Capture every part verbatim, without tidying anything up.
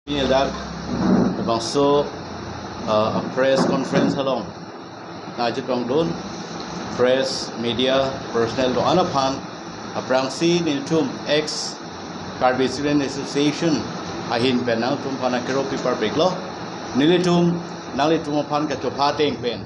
Pini dak labangso, uh, press conference along nangchetongdun press media personnel do-an aphan aphrangsi nelitum ex Karbi Student Association ahin pen nangtum aphan akero pi parpiklo. Nelitum nanglitum aphan kachopha ateng pen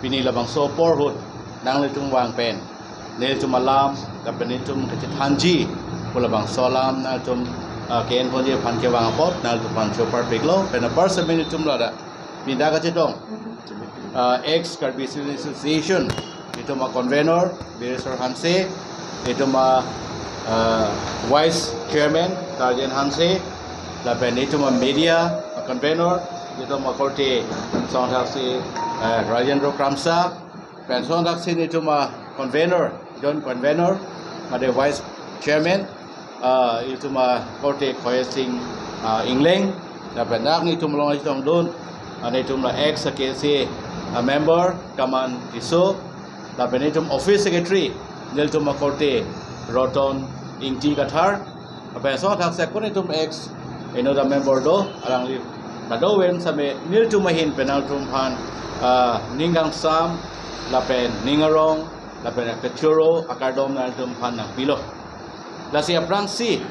pini labangso apor ahut nanglitum vang pen nelitum alam, lapen nelitum kachethanji pu labangso alam nangtum, ah, ke-enponji aphan kevang apot nangtum aphan cho parpiklo. Pen apar sitame nelitum ladak pini dak kachetong, ah, ex Karbi Student Association, nelitum a convenor Bireswar Hanse, nelitum a, ah, vice chairman Tarjen Hanse, lapen nelitum a media a convenor, nelitum akorte songthaksi, ah, Rajendra Kramsa, pen songthaksi nelitum a convenor, joint convenor, mate vice chairman, ah, nelitum akorte Khoyesing, ah, Engleng, lapen dak nelitum along chetongdun, ah, nelitum la ex K S A, ah, member Kaman Tisso, lapen nelitum office secretary, nelitum akorte Roton Ingti Kathar, lapen songthaksi ako nelitum ex enoda member do, alangli kadokave sitame nelitum ahin pen nangtum aphan, ah, ning kangsam, lapen ning arong, lapen akechoro akardom nangtum aphan nangpilo. Lasi aphrangsi,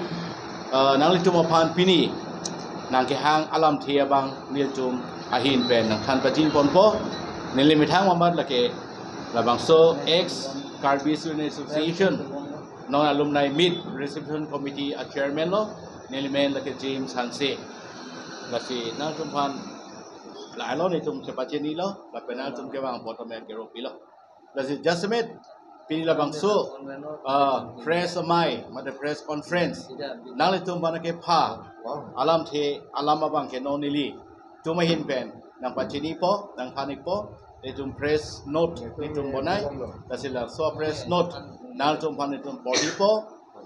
ah, nanglitum aphan pini nangkehang alamthe abang nelitum ahin pen nangthan pachinponpo. Neli methang mamat lake labangso ex Karbi Student Association non alumni meet reception committee a chairman lo, neli men lake James Hanse. Lasi nangtum aphan la-anlo, nelitum chepachinilo, lapen nangtum kevang apot tame kero pilo. Lasi jasemet pini labangso, ah, press amei, mate press conference nanglitum aphan kepha alamthe alam abang ke non nelitum ahin pen nangpachinipo, nangthan-ikpo. Nelitum press note nelitum bonai, lasi laso press note nangtum aphan nelitum porhipo.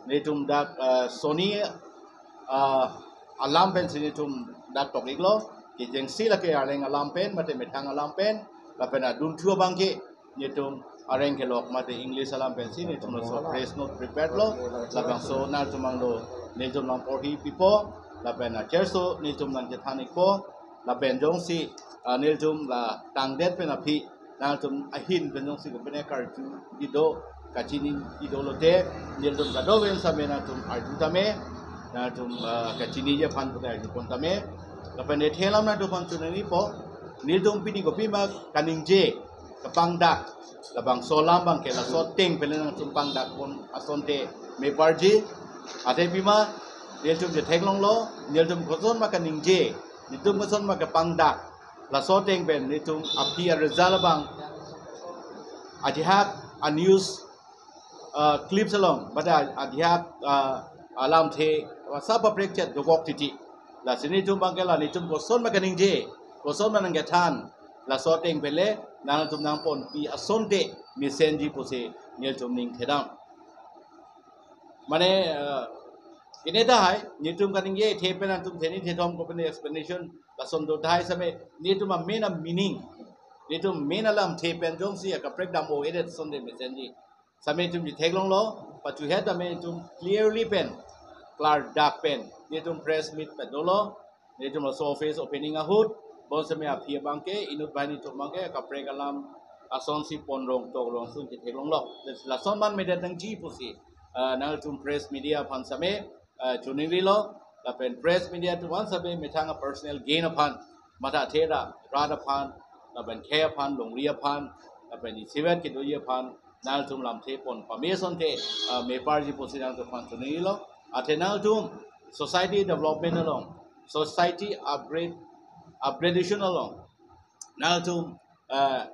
Nelitum dak, ah, soni, ah, alam pensi nelitum dak tok-iklo. Kejengsi lake arleng alam pen, mate methang alam pen, lapen adunthu abang ke nelitum areng kelok mate English alam pensi nelitum laso press note prepared lo. Labangso nangtum angno nelitum nangporhipipo, lapen acherso nelitum nangchethan-ikpo, lapen jongsi, ah, nelitum la tangdet pen aphi nangtum ahin pen jongsi kopine karjuji do, kachiniji do lote, nelitum kadokave sitame nangtum arju tame, nangtum, ah, kachiniji aphan pute arjupon tame. Lapen ethe alam nangtum aphan choningripo, nelitum pini kopima kaningje, kapangdak, labangso alam abang ke laso ateng pen le nangtum pangdakpon asonte meparji. Athe pima nelitum chetheklonglo, nelitum kosonma kaningje, nelitum kosonma kapangdak, laso ateng pen nelitum aphi a result abang ajahak a news, ah, clips along, mate ajahak, ah, alamthe, WhatsApp a prekchet dokok titi. Lasi nelitum abang ke la nelitum kosonma kaningje, kosonma nangkethan, laso ateng pen le nangtum nangponpi asonte mesenji pusi nelitum ning thedam. Mane, ah, pine tahai nelitum kaningje, ethe pen nangtum theni thethom kopine explanation lason do tahai sitame nelitum a main a meaning, nelitum main alamthe pen jongsi akaprek dam-o-edet asonte mesenji. Sitame nelitum chetheklonglo, pachuhet tame nelitum clearly pen, klardak pen nelitum press meet padolo. Nelitum laso office opening ahut, bonsitame aphi abang ke, inut banghini atum abang ke kaprek alam asonsi ponrong tokrong ason chetheklonglo. Lason manmedet nangji pusi, ah, nangtum press media aphan sitame, ah, choningrilo, lapen press media atum aphan sitame methang a personal gain aphan, matha thera, rat aphan, lapen khei aphan, longri aphan, lapen isivet kedoji aphan, nangtum lamthe pon pame asonte, ah, meparji pusi nangtum aphan choningrilo. Athe nangtum society development along, society upgrade, upgradation along, nangtum, ah,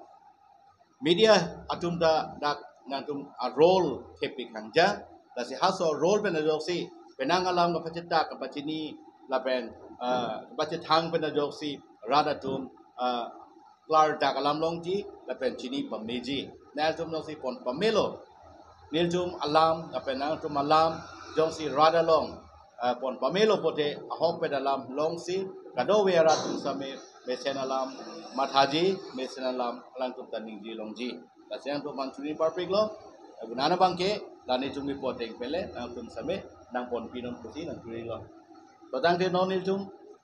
media atum ta dak nangtum a role thepik hangja, lasi halaso role pen ajoksi penang alam kapachetak, kapachini, lapen, ah, kapachethang pen ajoksi rat atum, ah, klardak alam longji, lapen chini pameji. Nangtum jongsi pon pamelo nelitum alam, lapen nangtum alam, jongsi rat along, ah, pon pamelo pote ahokpet alam longsi kadokave arat atum sitame mesen alam mathaji, mesen alam alangtum ta ningje longji. Lasi nangtum aphan choningri parpiklo, abu nana abang ke, la nelitum kipu ateng pen le nangtum sitame nangponpinon pusi nangchoningrilo. To tangte non nelitum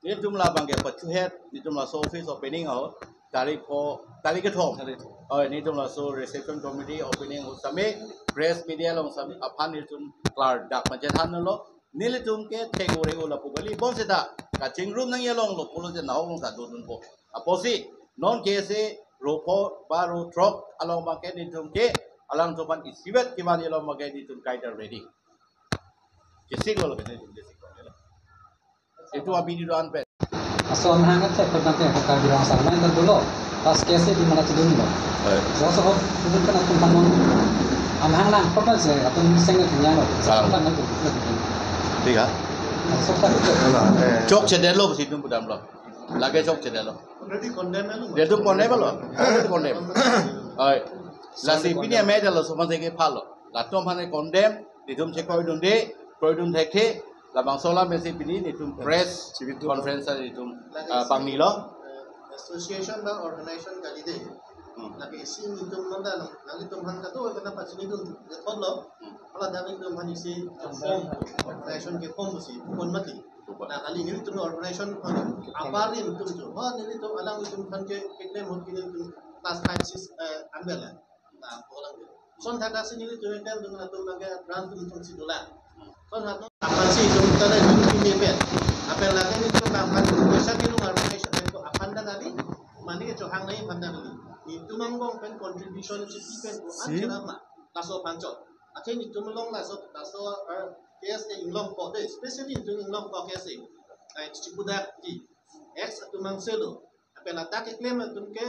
Nelitum labang ke pachuhet, nelitum laso office opening ahut, tarik ko, tarik kethom. Oi, nelitum laso reception committee opening ahut same, press media along same, aphan nelitum klardak panchethanlo, nelitum ke thek ore ula pu kali, bonseta, kachingrum nangji along lo, pulote nahok along ta dodunpo. Apotsi, non K S A, ro pho, ba ro throk, along abang ke nelitum ke, alangtum aphan isivet kevanji along abang ke nelitum kaita ready. Kesik lo, kesik lo, kesik lo. Itu abidi do-an pen. Laso amahang athek pen tangte Karbi Anglong asarmai ta dolo. Pas K S A di mana chedunlo. Oi. Laso ahut, itu kan atum panon. Amahang nang, kok kan se, atum seng itu nyang lo. Salam. Kan itu. Tiga. Laso kan itu. Chokchedetlo, si itum pudamlo. Lake chokchedetlo. Already condemn lo. Nelitum condemn lo. Already condemn. Oi. Lasi pini amedetlo, so man se ke phalo. Latum aphan condemn, nelitum chekroidunde, kroidun thekthe, labangso alam pensi pini nelitum press conference nelitum, ah, pangnilo. Eh, association ba organization kalide. Hmm. Lake isi nelitum manda nang, nanglitum aphan kado kena pachinidun thotlo. Hmm. Hala nanglitum aphan isi form, organization ke form pusi, form mati. Tupa. Nah, kali nelitum organization aphan, apar nelitum tu. Wah, nelitum alanglitum aphan ke, keklem ahut ke nelitum class five, six, eh, ambil lah. Nah, bolang dia. Son thakthak si nelitum kan dengan atum bangke brand atum atum si dolang. Son hat no, aphan si itum tane itum pini pen. Apel lake nelitum bang aphan poisa kilung armai sa pen ko aphan dak kali, mane ke chohang nai aphan dak kali. Nelitum angbong pen contribution si pen ko an si cherap ma. Laso aphan chot. Athe nelitum along laso, laso, eh, K S A Inglongpo de, especially nelitum Inglongpo K S A. Ai, chipudak ti. Ex atum angselo. Apel ladak keklem atum ke,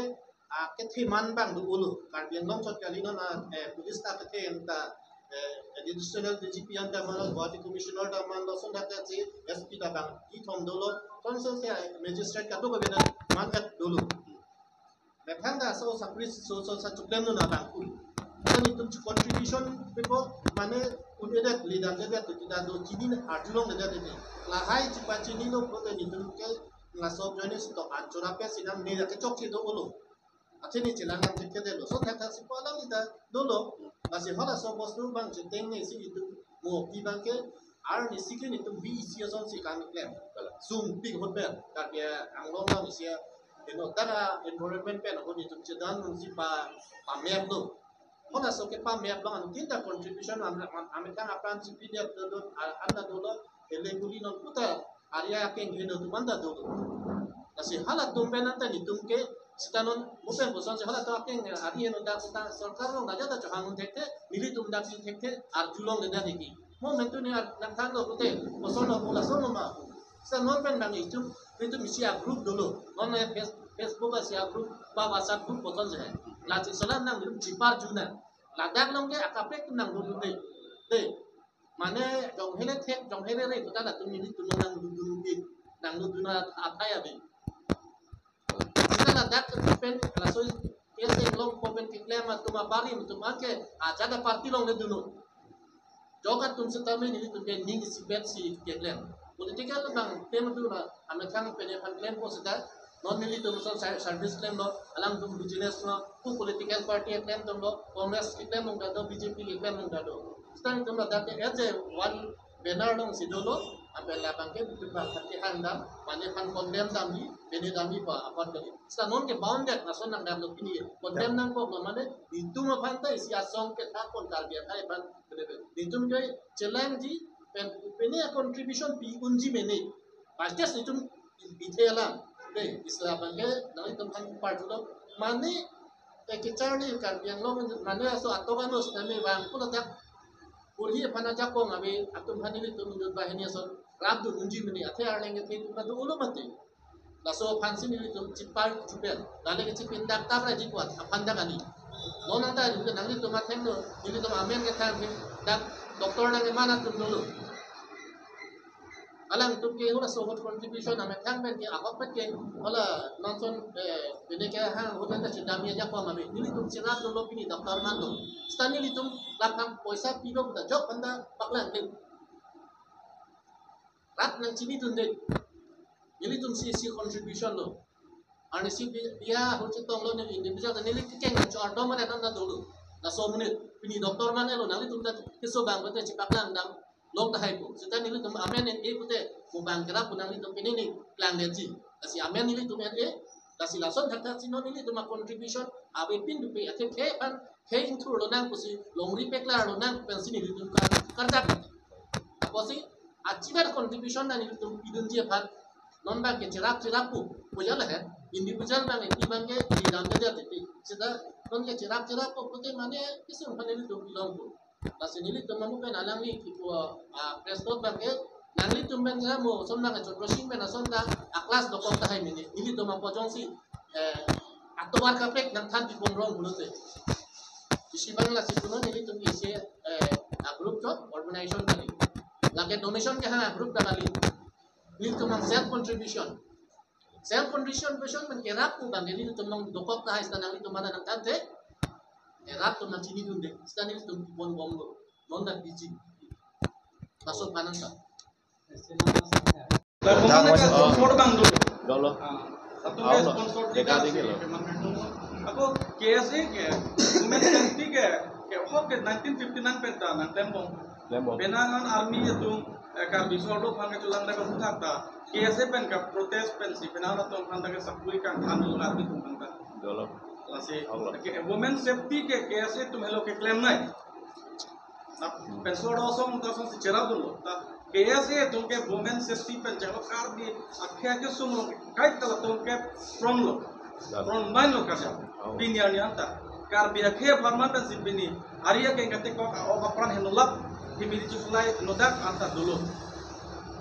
ah, kethe man bang do ulo. Karbi Anglong chot kali non, ah, eh, police ta kethe anta, eh, additional D G P anta man lo, Guwahati Commissioner ta man lo, son dak si S P ta bang, ithom dolo, son se se magistrate kado kave na man et dolo. Methang ta so sapri so so sa chuklem no na bang ku. Son itum chu contribution pepo mane un-edet leader ledet tu kita do chini arjulongledet ini. Lahai chipachinilo pulote nelitum ke laso joining si to anchora pe sinam ne ya ke chokche do ulo. Achini chelang nang thekthe detlo. So thakthak si pu alam ita dolo. Lasi halaso bostu bang cheteng ne si itum mo pi bang ke ar ne si ke nelitum B E C ason si kami klem. Sung pik hot pen. Karbi Anglong nang isi ya. Eno tara environment pen ahut nelitum chedan nung si pa, pamep lo. Halaso ke pamep lo, anuttin ta contribution am, am, amethang apran si P D F do, do, a, anta dolo, ele guli non puta, area keng heno atum anta dolo. Lasi halatum pen anta nelitum ke, sita non, mo pen puson si halatum akeng, ari heno dak sita sorkar along raja ta chohang thekthe, nelitum dak si thekthe, arjulongledet niki. Mo mentu ni ar, nang than lo pulote, puson lo, pula son lo ma. Sita non pen bang itum, itum isi a group dolo. Non eh Face-, Facebook isi a group, ba WhatsApp group puson si. Lasi selam nanglitum chipar juna. Ladak along ke akapek nanglutdunde. De. Mane jong hele thek, jong hele re, puta latum nelitum nanglutdunde. Nanglutdun athai abi. Sita ladak pen, laso K S A Inglongpo pen keklem atum abarim atum anke, ajat a party along le dun non. Jok atum sitame nelitum ke ning isipet si keklem. Political bang tem tu na amethang pen aphan klempo sita. Non nelitum so ser-, service klemlo, alangtum business lo, ku political party klem atum lo, Congress keklem long ta do, B J P keklem long ta do. Sita nelitum ladak ke as a one banner along si dolo, apel labang ke nelitum bang aphan kehang dam, mane aphan condemn damji, bene damji pa apot kali. Sita non ke bound det, lason nangdamlo pini. Condemn nangkoklo mane, nelitum aphan ta isi asong ke tha kon Karbi akhai aphan, bene bene. Nelitum ke chelangji, pen, pene contribution pi unji mene. Pastors itum ithe alam. Dei, isla abangke, nanglitum aphan parjulo. Mane, eh, kecharli Karbi Anglong, mane aso atok anus nami bang pula dak. Kurhi aphan ajakong abi, atum aphan nelitum inut banghini ason, rap dun unji mene, athe arleng kethe itum kado ulo mati. Laso aphansi nelitum chipar chupen. Lale kechipin dak tar raji kuat, aphan dak ani. Non nang ta, nanglitum athengno, nelitum amen kethang, dak doctor nang emana atum dolo. Alangtum ke hula sohot contribution amethang pen ke ahok pen ke hala nonson, eh, pine ke ha hotel ta chidam ya jakwa mami. Nelitum chirap dolo pini daftar manlo. Seta nelitum laphang poisa pilo ta jok panda paklang dei. Rat nangchinidunde. Nelitum si isi contribution lo. Arnisi bi-, biya ho chetonglo ne individual ta neli kekeng nangcho ardom mane nang dolo. Laso monit pini doctor mane lo nanglitum ta keso bang bete chipaklang dam. Long tahai pu. Seta nelitum amen en e pute, mubang kerap pu nanglitum pini ni klang detji. Lasi amen nelitum en e, lasi lason thakthak si non nelitum a contribution, ave pin dupe, athe khe pan, khe ingthur lonang pusi, longri peklar lonang pensi nelitum kar-, karjak. Apotsi, achiver contribution na nelitum pidunji aphan, non bang ke cherap cherap pu, puja lahen, individual bang, enti bang ke, di dam ke dia titi. Seta, non ke cherap cherap pu, pute mane, kisung pan nelitum pilong pu. Lasi nelitum amu pen alangli kipu, ah, press note bang ke, nanglitum pen jamo, som bang ke Chandra Sing pen ason ta, a class dokok tahai mene, nelitum apo jongsi, eh, atovar kaprek nangthan kipon rong pulote. Isi bang lasi puno nelitum isi, eh, a group chot, organization kali. Lake donation ke ha group ta kali. Nelitum ang self contribution. Self contribution pen kerap pu bang nelitum dokok tahai seta nanglitum mana nangthanthe. Kerap atum nangchinidunde. Seta nelitum kipon bomlo. Non dak biji. Laso aphan nangta. Lapuman ke sponsor bang dolo. Dolo. Ah, satu ke sponsor deka dingke lo. Ako K S A ke, women safety ke, ke hok ke nineteen fifty-nine pen ta nangklembom. Klembom. Penang an army atum, eh, Karbi Sordo aphan kechelang dak aputhak ta. K S A pen ke protest pensi, penang atum aphan ta ke sakuri kangthan dolo army atum aphan ta. Dolo. Lasi, Allah. Ke women safety ke K S A atum helo keklemnei. Na, pen Sordo ason ta asonsi cherap dunlo. Ta, K S A atum ke women safety pen chalo Karbi akhei akesung lo, kaita latum ke front lo. Front line lo karjap. Oh. Pini arni anta. Karbi akhei apharman pensi pini. Ari akeng katekok a-ok apran henolap. Himiri chusulai nodak anta dolo.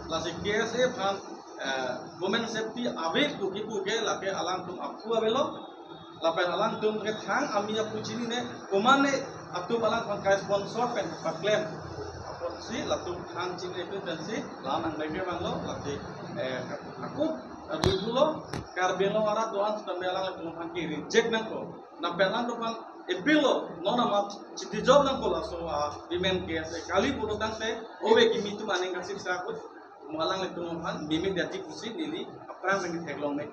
Lasi K S A aphan, eh, women safety ave pu kipu ke lake alangtum aphu avelo. Lapen alangtum ke thang ami aphu chinine, komatne atum alangphan ke sponsor pen paklem. Apotsi latum thang chinine pen pensi, la nang bengke banglo, lasi, eh, aku, eh, dulu lo, Karbi Anglong arat do-an seta me alangtum aphan ke reject nangkok. Lapen alangtum aphan appeal lo, non amat chiti job nangkok laso, ah, women K S A kali pulo tangte, ove kimi atum aning kasiksa kut. Mo alanglitum aphan mimik dia tik pusi neli aphrang sangki theklongne.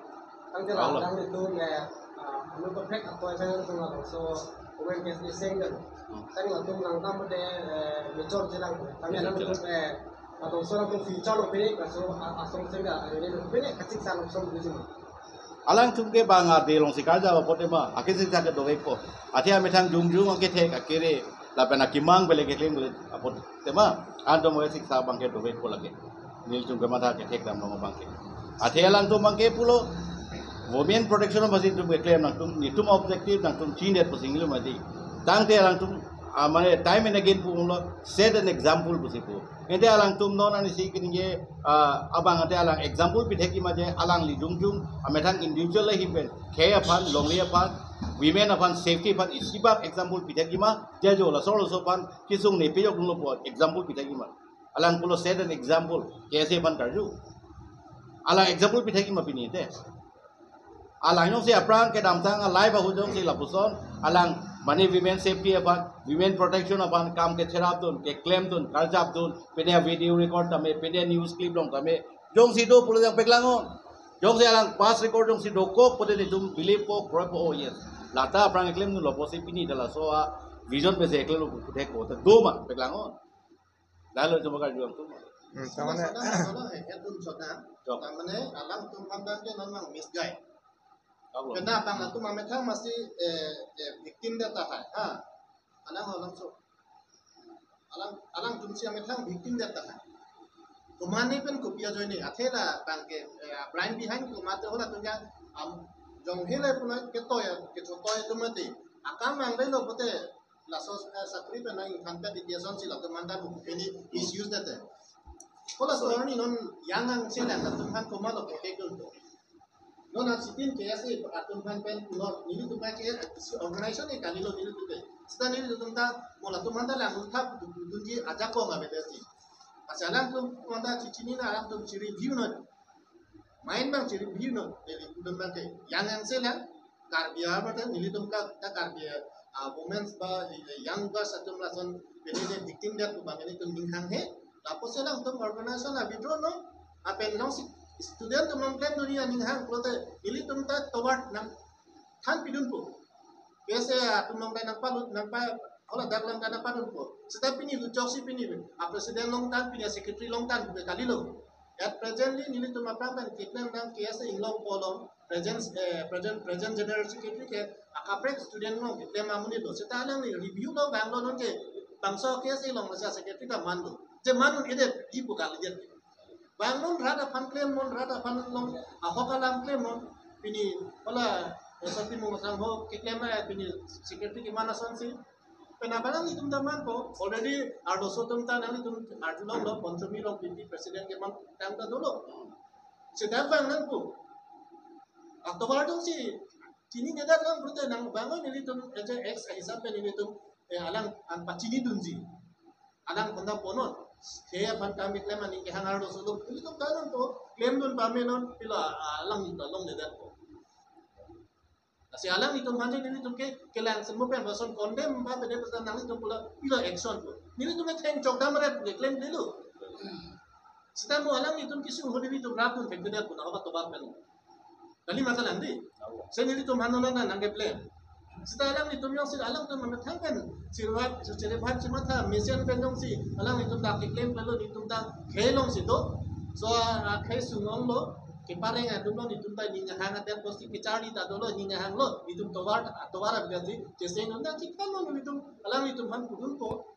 Tangte la, Allah. Alanglitum, eh, ah, anu perfect ato alanglitum labangso women K S A seng kan. Hmm. Tang latum langdam de, eh, mechor chelang. Tang mechor alanglitum, chelang. Eh, labangso alanglitum future lo pini kaso, ah, asong seng da, ah, ini lo pini kachik sa lo som dujima. Alangtum ke bang ade alongsi karjap apot tema, akesik sa ke dovekpo. Athe amethang jongjong akethek akere, lapen akemang bele keklem bele apot tema, antum akesik sa bang ke dovekpo lake. Nelitum kematha kethek dam long bang ke. Athe alangtum bang ke pulo, women protection aphansi itum keklem nangtum, netum objective nangtum chindet pusi nelitum mati. Tangte alangtum, ah, mane time and again pulo, set an example pusi pu. Ante alangtum non arnisi keningje, ah, abang ante alang example pithekji ma je alangli jongjong, amethang individual ahi pen, khei aphan, longri aphan, women aphan, safety aphan, isibak example pithekji ma, je jo laso laso aphan, kesung ne pejok dolo po, example pithekji ma. Alang pulo set an example, K S A aphan karju. Alang example pithekji ma pini te. Alang jongsi aphrang kedamtang a-life ahut jongsi lapuson, alang mane women safety aphan, women protection aphan, kam kecherapdun, keklemdun, karjapdun, pine video record tame, pine news clip long tame, jongsi do pulo jang peklang-on. Jongsi alang past record jongsi dokok, pute netum believe po, kroipo, oh yes. Lata aphrang keklemdunlo pusi pini ta laso a-vision pensi keklemlo puthekpo, ta doma, peklang-on. Lalo cuma karju atum. Hmm, tamane. Soda, soda, soda, eh, atum soda. Jok. Tamane, alangtum aphan ke non mang misguide. Tablo. Kena abang atum amethang masi, eh, eh, victim det tahai. Ha. Alang alang so. Alang, alangtum si amethang victim det tahai. Komatne pen kopi ajoine, athe labang ke, eh, blind behind komat te hala atum ke, am, jong hele puna ketoi, kechotoi atum mati. Akam manglelo pute laso, eh, sakri pen nangthan pen D P S on si latum manda buku peni misuse dete. Hala ason arni non yang angse lang latum aphan komatlo protect dunpo. Non asitin K S A atum aphan pen non nelitum ke organization ke kalilo nelitum ke. Seta nelitum ta mo latum manda lang thap dudunji ajakong abede si. Asa alangtum manda chichinine, alangtum chi-review non. Main bang chi-review non. Nelitum bang ke yang angse lang Karbi Anglong mate nelitum ke ta Karbi, ah, women's ba, eh, young girls atum lason pini de victim dia tu bang nelitum ning hanghe. Lapusi alangtum organization a-withdraw non. Lapen jongsi student atum nangklem dunji aning hang pulote nelitum ta tovar nangthan pidunpo. K S A atum along ta nangpalut, nangpa, hala dak along ta nangpadunpo. Seta pini luchok si pini a-president along tan, pini a-secretary along tan pu ke kalilo. At presently nelitum aphrang pen keklem dam K S A Inglongpo along present, eh, present, present general secretary ke akaprek student along keklem amonit lo. Seta alangli review lo, banglo non ke bangso K S A along masa secretary ta manlo. Je manlo ede di pu kalidet. Bang non rat aphan klem non, rat aphan along ahok alam klem non. Pini hala S R P Mung Sangho keklem, eh, pini secretary keman asonsi. Pen abang nanglitum ta manpo, already arloso atum ta nanglitum arjulonglo, Panchami along P P president keman tang ta dolo. Seta bang nangpo. Atovar jongsi chininedet lang pulote nang bang nelitum eje ex hisab pen nelitum, eh, alang an pachini dunji. Alang panda ponon. Khei aphan kam keklem aning kehang arloso lo. Nelitum ta nangpo, klemdun pame non, pilo, ah, alang ta longledetpo. Lasi alanglitum aphan je nelitum ke kelang semua pen bason condemn ba pede pesan nanglitum pula pilo action pu. Nelitum ke theng chok dam ret ke klem dulu. Seta mo alanglitum kisung ho nelitum rapdun thek tidak puna hoba tobar pen. Kali mata lang di. Se nelitum aphan non nang ke plan. Seta alanglitum jongsi alangtum methang pen sirwat sirwat si matha mesen pen jongsi alanglitum ta keklem pelo nelitum ta khei alongsi do. So, ah, khei sung along lo. Kepareng atum lo nelitum ta ning hang adet kosi kecharli ta dolo ning hang lo nelitum tovar tovar abjasi cheseng non ta chikhan lo nelitum alanglitum aphan pudunpo.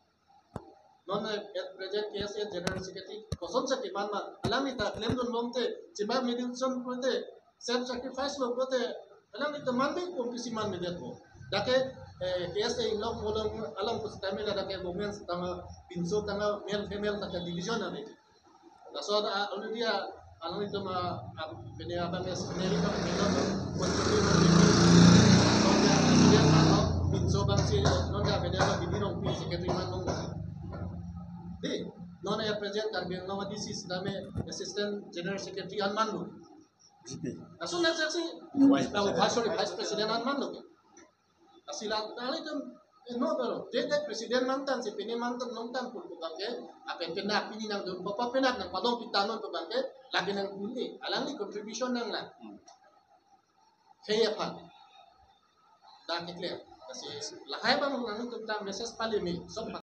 Non, eh, at present K S A general secretary kosonsi keman ma alangli ta klemdun longte chima meditation pulote self sacrifice lo pulote alanglitum man be kompisi manmedetpo. Dak ke, eh, K S A Inglongpo along along kusitame ladak ke women tangka pinso tangka male female tangka division ave. Laso ada already, ah, alanglitum, ah, ah, pini abang ya senior ka pini lo, non ya president man lo, pinso bangsi non ya pini lo, pini rong pi secretary man lo. Di non ya president Karbi Anglong D C sitame assistant general secretary an man lo. Laso na saksi, Vice na President. Vice, sorry, vice president an man lo. Asila nanglitum, eh, no, pero je je president mantan si pini mantan nongtan pun pu bangke, apen penak pini nangdun, papa penak nangpalong pita non pu bangke, lagi nang puni, alangli contribution nanglang. Hmm. Khei aphan. Dak ke clear. Lasi lahai abang nanglitum ta message pali mi, sok